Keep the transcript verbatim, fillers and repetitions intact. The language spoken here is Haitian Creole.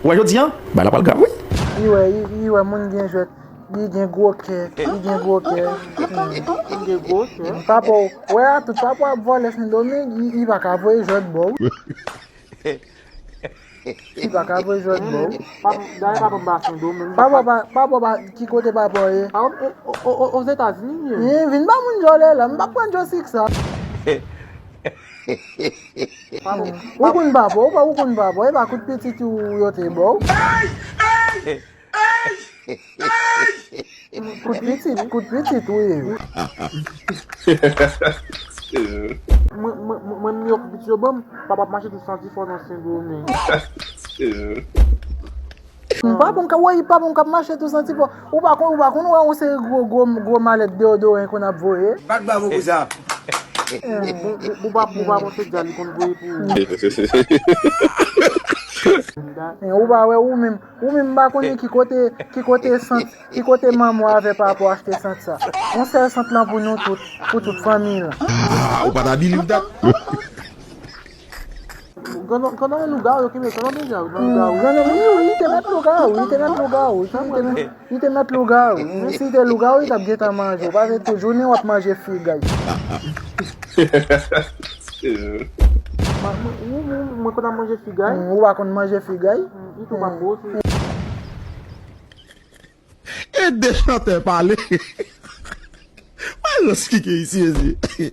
Ou wè jodi a, bagay la pral grav, wi. Li wè, li, li wè moun gen jwèt, li gen gwo kè, li gen gwo kè. Hmm. Li gen gwo kè. Papa w, wè a tout papa w ap vòlè Sendomeng, li, li pa ka voye jwèt ba w. Li pa ka voye jwèt ba w. Dayè papa m pa Sendomeng. Papa w pa, papa w pa, ki kote papa w ye? Papa m o, o, o, o, Ozetazini li ye. Vin ba moun jòlè la, m pa pran jòsik sa. Ou konn papa, ou pa, ou konn papa, e pa kout pitit ou yo te ba w. Kout pitit, kout pitit, wi. Mwen, mwen, mwen, mwen, mwen, yo, kout pitit yo ban m, papa ap mache tou santi fò nan Sendomeng. M pa bon, ka, woy, pa bon, k ap mache tou santi fò. Ou pa konn, ou pa konn wè yon seri gwo, gwo, gwo malèt deyodoran konn ap voye. Bat bravo pou sa. Bon, bon, bon, pa, bon, pa bon, se dja li konn voye pou ou. Ou pa wè ou menm, ou menm m pa konnen ki kote, ki kote sant, ki kote manman w avè papa w achte sant sa. Yon sèl sant lan pou nou tout, pou tout fanmi lan. Ah, ou pa ta di li dat. Grann, grann lougawou, yo kenbe grann deja, grann lougawou. Grann, wi, wi, li te mèt lougawou, li te mèt lougawou, li te mèt, li te mèt lougawou. Men si li te lougawou, li t ap gentan manje w. Paske tout jounen w ap manje figay. Mwen, mwen, mwen, mwen konn ap manje figay. Hmm, ou pa konn manje figay? Hmm, li tou pa gwo, se. E de chantè pale. Mwen rans kike isi, isi.